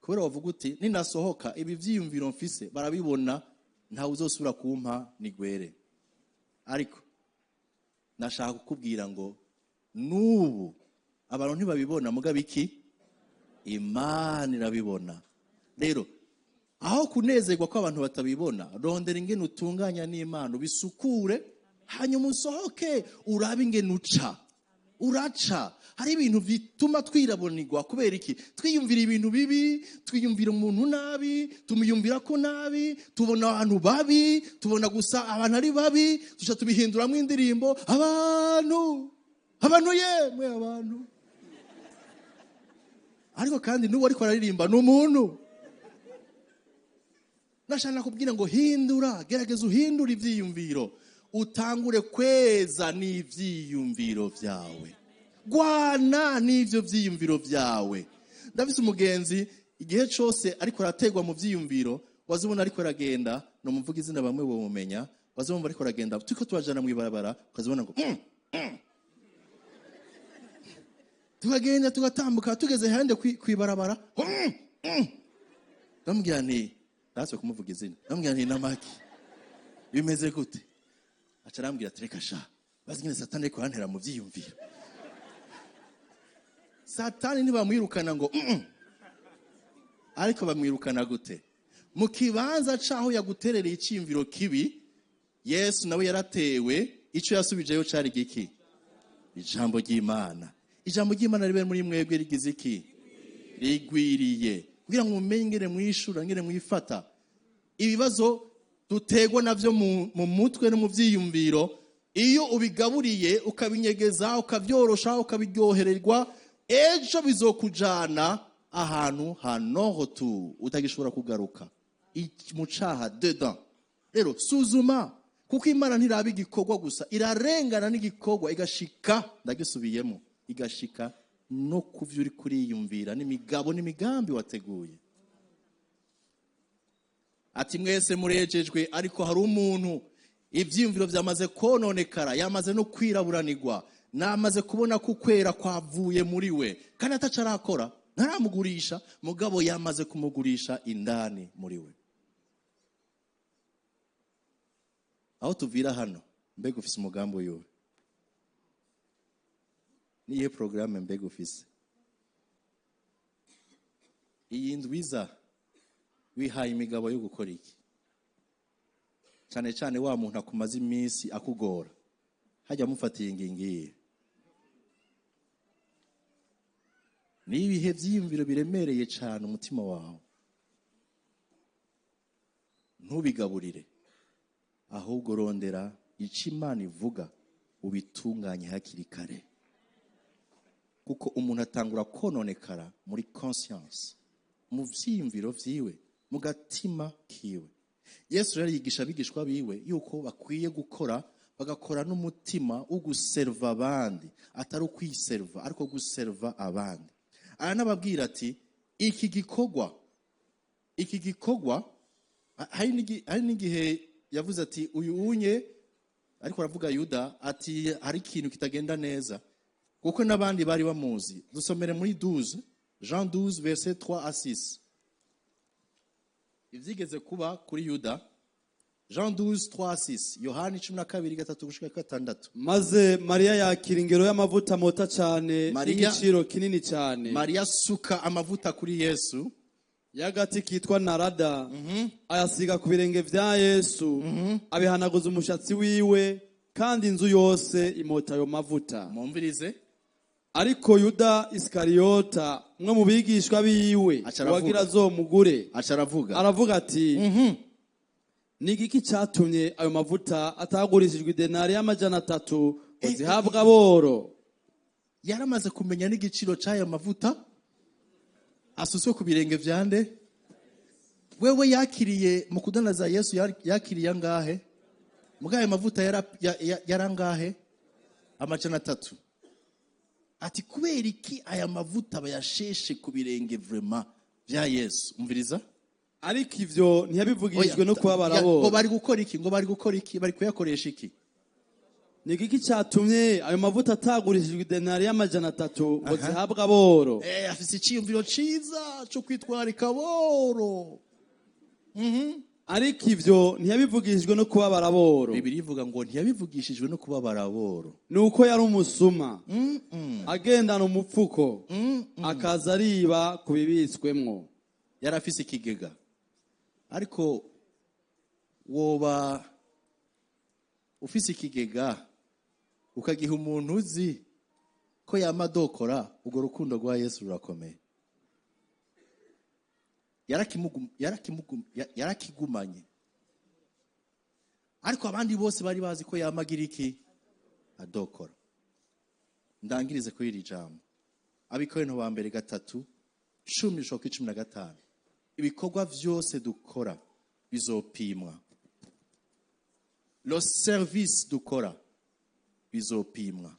kubera wavuga uti ninasohoka ibi vyiyumviro mfise barabibona, ntawe uzosubira kumpa nigwere. Ariko nashaka kukubwira ngo nubu abantu ntibabibona, mugabo iki Imana irabibona. Rero aho kunezerwa ko abantu batabibona, rondera ingene utunganya n'Imana, ubisukure, hanyuma usohoke urabe ingene uca. Uraca. Hari ibintu bituma twirabonirwa kubera iki? Twiyumvira ibintu bibi, twiyumvira umuntu nabi, tumiyumvira ko nabi, tubona abantu babi, tubona gusa abantu ari babi, tuca tubihinduramwo indirimbo, abantu, abantu yemwe abantu. Ariko kandi n'uwo ariko araririmba ni umuntu. Nashaka kubwira ngo hindura, gerageza uhindure ivyiyumviro, utangure kweza n'ivyiyumviro vyawe, gwana n'ivyo vyiyumviro vyawe. Ndafise umugenzi igihe cose ariko arategwa mu vyiyumviro, wazibona ariko aragenda, no muvuga izina bamwe bomumenya, wazibona ariko aragenda, turiko turajana mw'ibarabara, ukazibona ngo Tukagenda tugatambuka, tugeze hande kwibarabara, Ndamubwira nti, ndatse kumuvuga izina, ndamubwira nti namaki bimeze gute? Aca arambwira ati reka sha, bazi nyine Satani ariko arantera mu vyiyumviro. Satani ntibamwirukana ngo Ariko bamwirukana gute? Mu kibanza caho yaguterereye iciyumviro kibi, Yesu nawe yaratewe, ico yasubijeyo cari giki? Ijambo ry'Imana. Ijambo ry'Imana ribe muri mwebwe rigize iki? Rigwiriye. Kugira ngo mumenye ingene mwishura, ingene mwifata. Ibibazo dutegwa navyo mu mutwe no mu vyiyumviro, iyo ubigaburiye, ukabinyegeza, ukavyorosha, ukabiryohererwa, ejo bizokujana ahantu ha non-retour, utagishobora kugaruka mu caha dedans. Rero suzuma, kuko Imana ntiraba igikorwa gusa, irarengana n'igikorwa, igashika, ndagisubiyemo, igashika no kuvyo uri kuriyumvira n'imigabo n'imigambi wateguye. Ati mwese murejejwe, ariko hari umuntu ivyiyumviro vyamaze kononekara, yamaze no kwiraburanirwa, namaze kubona ko ukwera kwavuye muri we, kandi ataco arakora, ntaramugurisha, mugabo yamaze kumugurisha indani muri we. Aho tuvira hano, mbega ufise umugambi uyuhe? Niyihe programme mbega ufise? Iyi ndwiza wihaye imigabo yo gukora iki? Cyane cyane wa muntu akumaze iminsi akugora, hajya amufatiye ingingo iyihe? Ni ibihe vyiyumviro biremereye cyane umutima wawe? Ntubigaburire, ahubwo rondera icyo Imana ivuga ubitunganye hakiri kare, kuko umuntu atangura kononekara muri conscience, mu vyiyumviro vyiwe, mu gatima kiwe. Yesu rero yigisha abigishwa biwe yuko bakwiye gukora, bagakora n'umutima wo guserva abandi, atari ukwiserva ariko guserva abandi. Aranababwira ati iki gikorwa hari n'igihe yavuze ati uyu unye, ariko aravuga Yuda, ati hari ikintu kitagenda neza, kuko n'abandi bari bamuzi. Dusomere muri 12, Jean 12 verset 3 à 6. Ivyigeze kuba kuri Yuda. Jean 12 3 à 6, Yohani 12 3 gushika 6. Maze Mariya yakira ingero y'amavuta mota cyane y'igiciro kinini cyane. Mariya suka amavuta kuri Yesu y'agati kitwa narada, ayasiga ku birenge vya Yesu, abihanaguza umushatsi wiwe, kandi inzu yose imota ayo mavuta. Mumvirize. Ariko Yuda Iskariyota, umwe mu bigishwa biwe, wagira azomugure, aravuga ati ni igiki cyatumye ayo mavuta atagurishijwe idenari y'300 ngo zihabwe aboro? Yaramaze kumenya n'igiciro cy'ayo mavuta asutswe ku birenge vyande. Wewe yakiriye mu kudanaza Yesu, yakiriye angahe? Mugaye mavuta yarangahe? 300. Ati kubera iki aya mavuta bayasheshe ku birenge vraiment vya Yesu? Umviriza. Ariko ivyo ntiyabivugishijwe no kubabara bo. Ngo bari gukora iki? Ngo bari gukora iki? Bari kuyakoresha iki? Ni igiki cyatumye ayo mavuta atagurishijwe idenari y'300 ngo zihabwe aboro? Afise iciyumviro ciza cyo kwitwarika aboro. Ariko ivyo ntiyabivugishijwe no kubabara aboro. Bibiliya ivuga ngo ntiyabivugishijwe no kubabara aboro. Nuko yari umusuma, agendana umupfuko, akaza ariba kubibitswemwo. Yari afise ikigega. Ariko woba ufise ikigega ukagiha umuntu uzi ko yamadokora, urwo rukundo rwa Yesu rurakomeye. Yarakigumanye, ariko abandi bose bari bazi ko yamagira iki? Adokora. Ndangirize kuri iri jambo, Abikorinto ba mbere 3 10-15. Ibikorwa vyose dukora bizopimwa. Lo service dukora bizopimwa.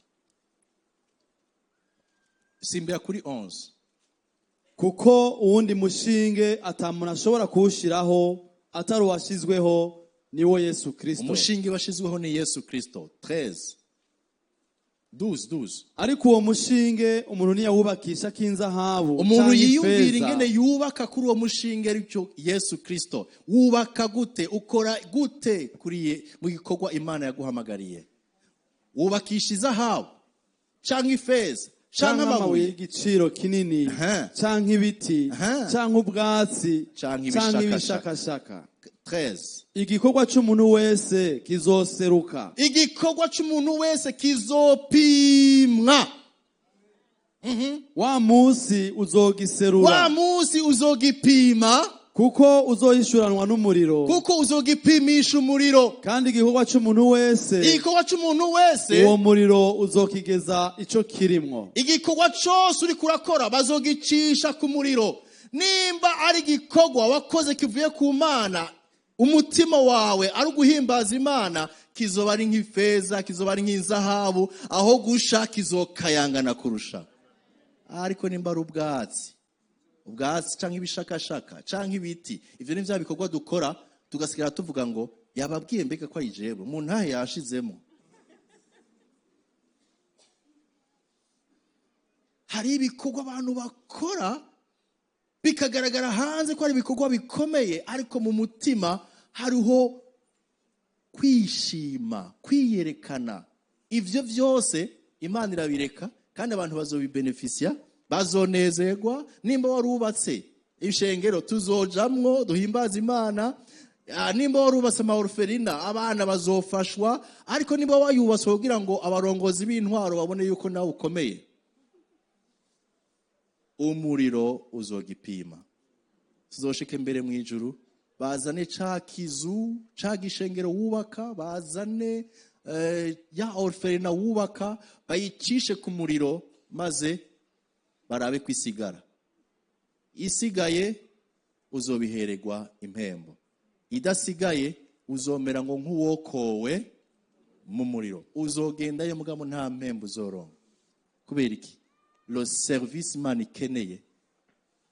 Simbira kuri 11. Kuko uwundi mushinge atamuntu ashobora kuwushiraho atari uwashizweho, niwo Yesu Kristo. Umushinge washizweho ni Yesu Kristo. 13 12. Ariko uwo mushinge umuntu ntiyawubakisha k'inzahabu, umuntu yiyumvira ingene yubaka kuri uwo mushinge aricyo Yesu Kristo. Wubaka gute? Ukora gute kuri mu gikorwa Imana yaguhamagariye? Wubakisha izahabu canke ifeza canke amabuye y'igiciro kinini, canke ibiti, canke ubwatsi, canke ibishakashaka. 13. Igikorwa c'umuntu wese kizoseruka. Igikorwa c'umuntu wese kizopimwa. Wa munsi uzogiserura. Wa munsi uzogipima. Kuko uzohishuranwa n'umuriro. Kuko uzogipimisha umuriro. Kandi igikorwa c'umuntu wese. Igikorwa c'umuntu wese. Uwo muriro uzokigeza ico kirimwo. Igikorwa cose uriko urakora bazogicisha ku muriro. Nimba ari igikorwa wakoze kivuye ku Mana, umutima wawe ari uguhimbaza Imana, kizoba ari nk'ifeza, kizoba ari nk'inzahabu, aho gusha kizokayangana kurusha. Ariko nimba ari ubwatsi, ubwatsi canke ibishakashaka canke ibiti, ivyo ni vya bikorwa dukora tugasigara tuvuga ngo yababwiye mbega ko ari jewe, mu ntahe yashizemo. Hari ibikorwa abantu bakora bikagaragara hanze ko ari ibikorwa bikomeye, ariko mu mutima hariho kwishima, kwiyerekana. Ivyo vyose Imana irabireka kandi abantu bazobibenefisia, bazonezerwa. Nimba warubatse ishengero tuzojamwo duhimbaza Imana, nimba warubatse amaorferina abana bazofashwa, ariko nimba wayubatse kugira ngo abarongozi b'intwaro babone yuko nawe ukomeye, umuriro uzogipima. Tuzoshike mbere mu ijuru bazane ca kizu, ca gishengero wubaka, bazane ya orferina wubaka, bayicishe ku muriro maze barabe kwisigara. Isigaye uzobiheregwa impembo, idasigaye uzomera ngo nk'uwokowe mu muriro, uzogendayo mugabo nta mpembo uzoronka. Kubera iki? Le service Imana ikeneye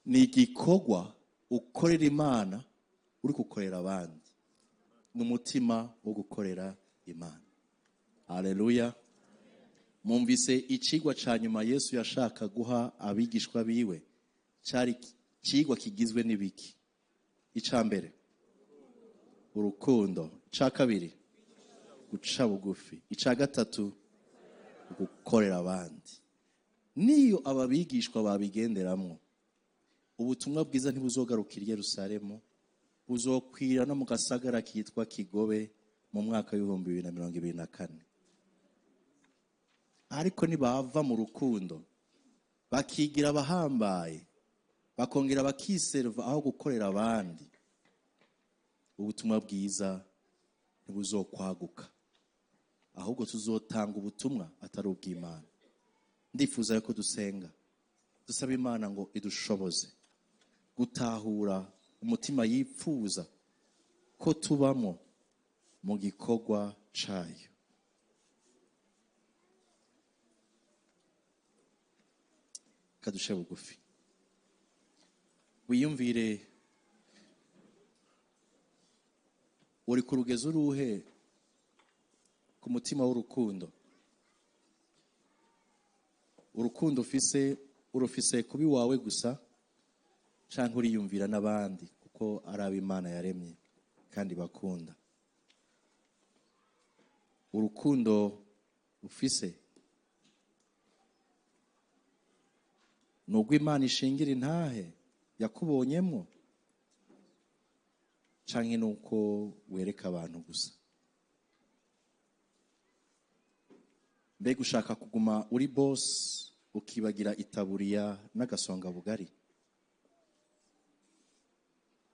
ni igikorwa ukorera Imana uri gukorera abandi, ni umutima wo gukorera Imana. Haleluya. Mumvise icigwa ca nyuma Yesu yashaka guha abigishwa biwe cari icigwa kigizwe n'ibiki? Ica mbere urukundo, ica kabiri guca bugufi, ica gatatu gukorera abandi. Niyo ababigishwa babigenderamwo, ubutumwa bwiza ntibuzogarukira i Yerusalemu, buzokwira no mu gasagara kitwa Kigobe mu mwaka w'ibihumbi bibiri na mirongo ibiri na kane. Ariko nibava mu rukundo bakigira abahambaye, bakongera bakiserva aho gukorera abandi, ubutumwa bwiza ntibuzokwaguka, ahubwo tuzotanga ubutumwa atari ubw'Imana. Ndifuza yuko dusenga dusaba Imana ngo idushoboze gutahura umutima yipfuza ko tubamo mu gikorwa cayo. Kadushe bugufi, wiyumvire uri ku rugezo uruhe ku mutima w'urukundo. Urukundo ufise urufise kubi wawe gusa, canke uriyumvira n'abandi kuko ari ab'Imana yaremye kandi bakunda. Urukundo ufise nubwo Imana ishingira intahe yakubonyemwo, canke nuko wereka abantu gusa. Mbega ushaka kuguma uri boss ukibagira itaburiya n'agasonga bugari?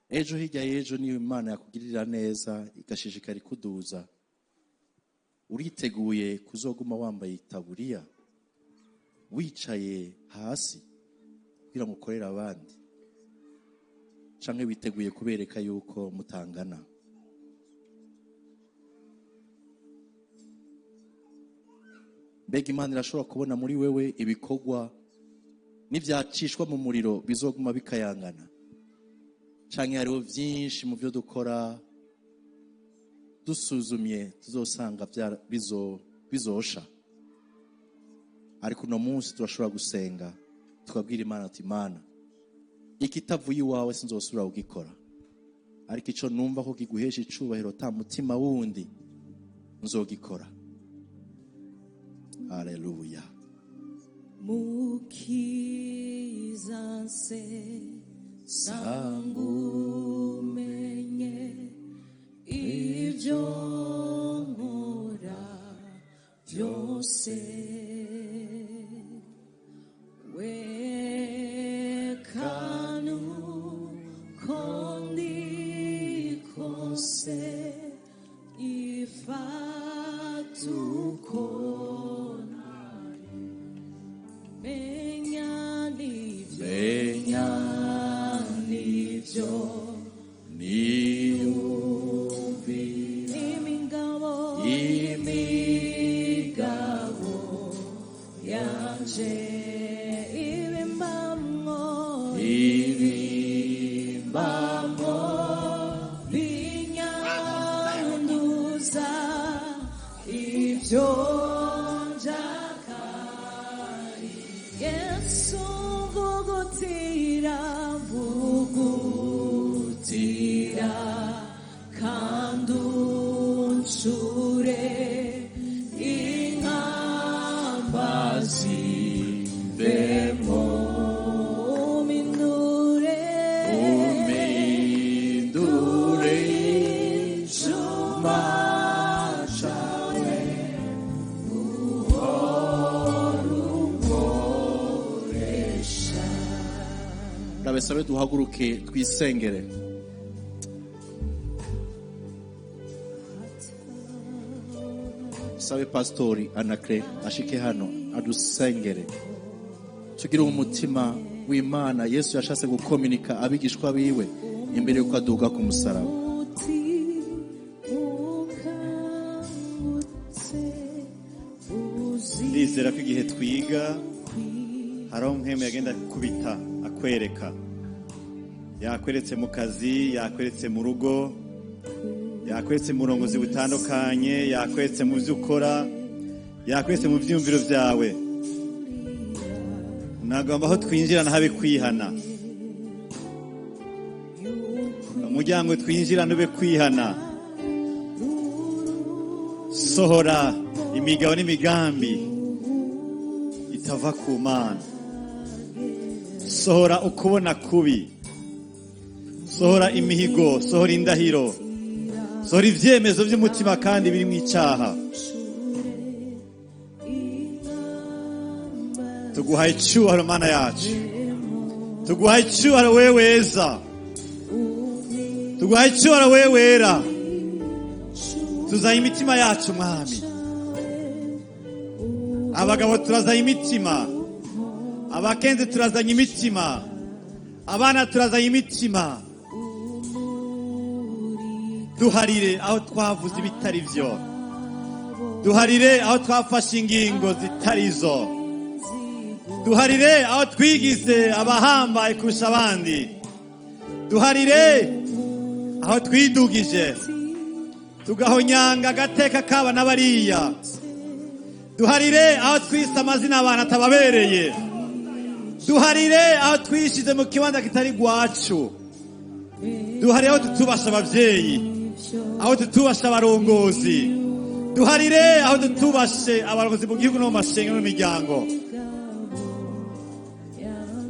Ejo hirya y'ejo niyo Imana yakugirira neza igashishikara ikuduza, uriteguye kuzoguma wambaye itaburiya wicaye hasi kugira ngo ukorere abandi, canke witeguye kubereka yuko mutangana? Mbega Imana irashobora kubona muri wewe ibikorwa n'ivyacishwa mu muriro bizoguma bikayangana, canke hariho vyinshi mu vyo dukora dusuzumye tuzosanga bizosha. Ariko uno munsi turashobora gusenga tukabwira Imana ati Imana, ikitavuye iwawe sinzosubira kugikora, ariko ico numva ko kiguhesha icubahiro ta mutima wundi nzogikora. Haleluya. Mukiza nse sangumenye ibyo nkora byose, Suko nari menya nivyo Menya nivyo niyumvira imigabo imigabo yanje ibimbamwo ibimbamo binyanduza ibyo njakari Yesu mvugutira mvugutira kandi uncure inkamba zivemo umindure umindure icuma cawe Ndabesabe duhaguruke twisengere. Sabe pastori Anacre ashike hano adusengere, tugire umutima w'Imana Yesu yashatse gukominika abigishwa biwe imbere yuko aduga ku musaraba. Ndizera ko igihe twiga hari aho mpemu yagenda akubita akwereka, yakweretse mu kazi, yakweretse mu rugo, yakweretse mu burongozi butandukanye, yakweretse mu byo ukora, yakweretse mu byiyumviro byawe. Nagomba aho twinjirana habe kwihana, umuryango twinjirana ube kwihana. Sohora imigabo n'imigambi itava ku Mana, sohora ukubona kubi, sohora imihigo, sohora indahiro, sohora ibyemezo by'umutima kandi biri mu icyaha. Tuguhaye icyubahiro Mana yacu, tuguhaye icyubahiro wewe weza, tuguhaye icyubahiro wewe wera. Tuzaye imitima yacu Mwami, abagabo turazanye imitima, abakenzi turazanye imitima, abana turazanye imitima. Duharire aho twavuze ibitari byo, duharire aho twafashe ingingo zitari zo, duharire aho twigize abahambaye kurusha abandi, duharire aho twidugije tugahonyanga agateka kaba n'abariya, duharire aho twise amazina abantu atababereye, duharire aho twishize mu kibanza kitari gwacu, duharire aho tutubasha abavyeyi, aho tutubasha abarongozi, duharire aho tutubashe abarongozi mu gihugu no mu mashengero no mu miryango.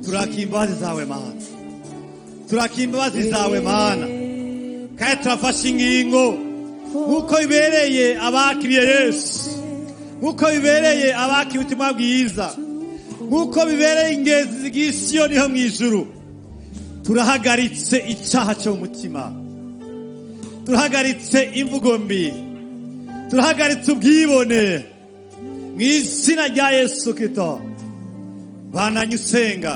Turaka imbabazi zawe Mana, turaka imbabazi zawe Mana, kandi turafashe ingingo nk'uko bibereye abakiriye Yesu, nk'uko bibereye abakiriye ubutumwa bwiza, nk'uko bibereye ingenzi zigiye Siyoni ho mu ijuru. Turahagaritse icyaha cyo mu mutima, turahagaritse imvugo mbi, turahagaritse ubwibone mu izina rya Yesu Kristo. Bandanya usenga,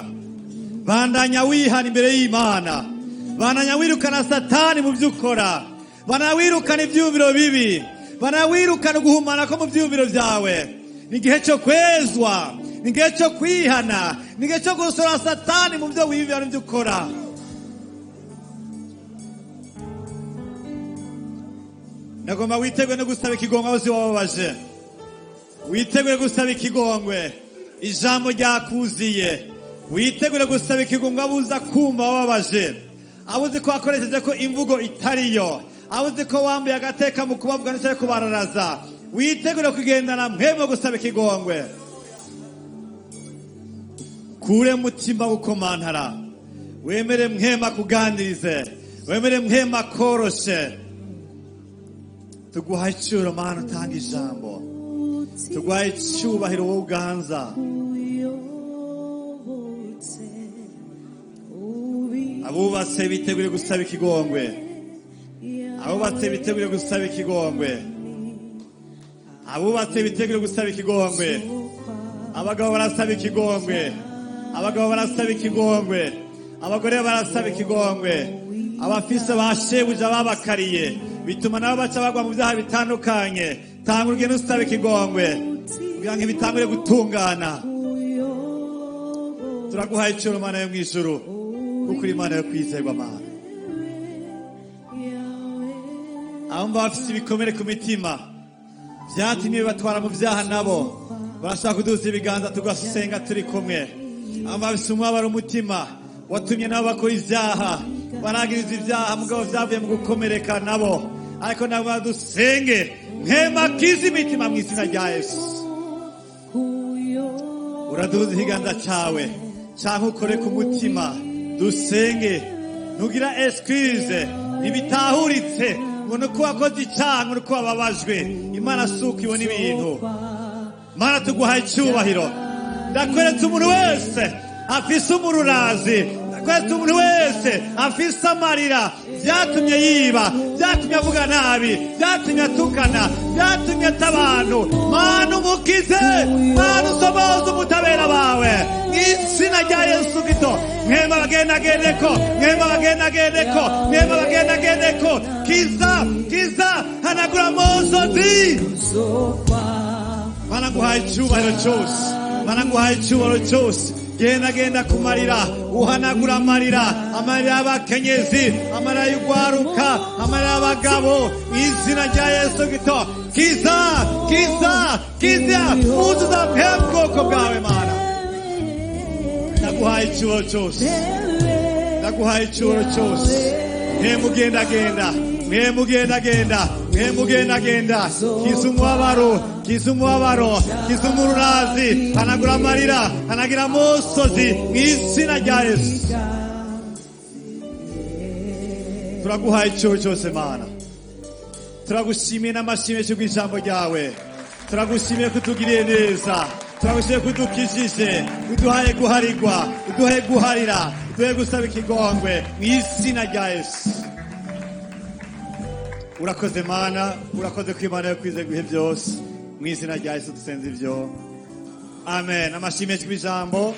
bandanya wihana imbere y'Imana, bandanya wirukana Satani mu byo ukora, bandanya wirukana ibyiyumviro bibi, bandanya wirukana uguhumana ko mu byiyumviro byawe. Ni igihe cyo kwezwa, ni igihe cyo kwihana, ni igihe cyo gusora Satani mu byo wiyumvira n'ibyo ukora. Nagomba witegure no gusaba ikigongwe aho wababaje, witegure gusaba ikigongwe, ijambo ryakuziye. Witegure gusaba ikigongwe abuza kumva wababaje, abuzi ko wakoresheje ko imvugo itariyo, abuzi ko wambuye agateka mu kubavuga ndetse no kubararaza. Witegure kugendana mwebwe gusaba ikigongwe. Kure mutima gukomantara, wemere mwema kuganirize, wemere mwema koroshe. Tuguhaye icyubahiro Mana utanga ijambo, tuguhaye icyubahiro wowe uganza. Abubatse bitegure gusaba ikigongwe, abubatse bitegure gusaba ikigongwe, Abubatse bitegure gusaba ikigongwe. Abagabo barasaba ikigongwe, abagabo barasaba ikigongwe, abagore barasaba ikigongwe. Abafise ba shebuja babakariye bituma nabo baca bagwa mu byaha bitandukanye. Tanga urugendo usaba ikigongwe kugira ngo ibitangure gutungana. Turaguhaye icyo, Mana yo mu ijuru, kuko uri Imana yo kwizerwa, Mana. Abumva bafise ibikomere ku mitima byatumye bibatwara mu byaha, nabo barashaka kuduza ibiganza tugasenga turi kumwe. Abumva bafise umubabaro umutima watumye nabo bakora ibyaha, baragiriza ibyaha, mugabo byavuye mu gukomereka nabo, ariko nabo badusenge mpema kiza imitima mu izina rya Yesu. Uraduza ikiganza cyawe cyangwa ukore ku mutima dusenge. Ntugira excuse, ntibitahuritse ngo ni uko wakoze icyaha, ngo ni uko wababajwe. Imana si uko ibona ibintu. Mana, tuguhaye icyubahiro. Ndakweretse umuntu wese afise umururazi, ndakweretse umuntu wese afise amarira byatumye yiba, byatumye avuga nabi, byatumye atukana, byatumye ata abantu. Mana, umukize. Mana, usoboze ubutabera bawe mu izina rya Yesu Kristo. Mwema bagendagendeko, mwema bagendagendeko, mwema bagendagendeko. Kiza, kiza, hanagura amosozi. Mana, nguhaye icyubahiro cyose. Mana, nguhaye icyubahiro cyose. Genda, genda kumarira, uhanagura amarira, amarira y'abakenyezi, amarira y'ugwaruka, amarira y'abagabo, mu izina rya Yesu Kristo. Kiza, kiza, kiza, uzuza bwoko bwawe. Mana, ndaguhaye icyubahiro cyose, ndaguhaye icyubahiro cyose. Mwe mugendagenda, mwe mugendagenda, mwe mugendagenda. Kiza umubabaro, kiza umubabaro, kiza umururazi, hanagura amarira, hanagira amosozi mu izina rya Yesu. Turaguhaye icyubahiro cyose, Mana. Turagushimiye n'amashimwe cy'ubw'ijambo ryawe. Turagushimiye ko utugiriye neza, turagushimiye ko udukijije, uduhaye guharigwa, uduhaye guharira, uduhaye gusaba ikigongwe mu izina rya Yesu. Urakoze, Mana, urakoze ko Imana yo kwizera ibihe byose. Mu izina rya Yesu dusenze ibyo, amen. Amashimwe cy'ijambo.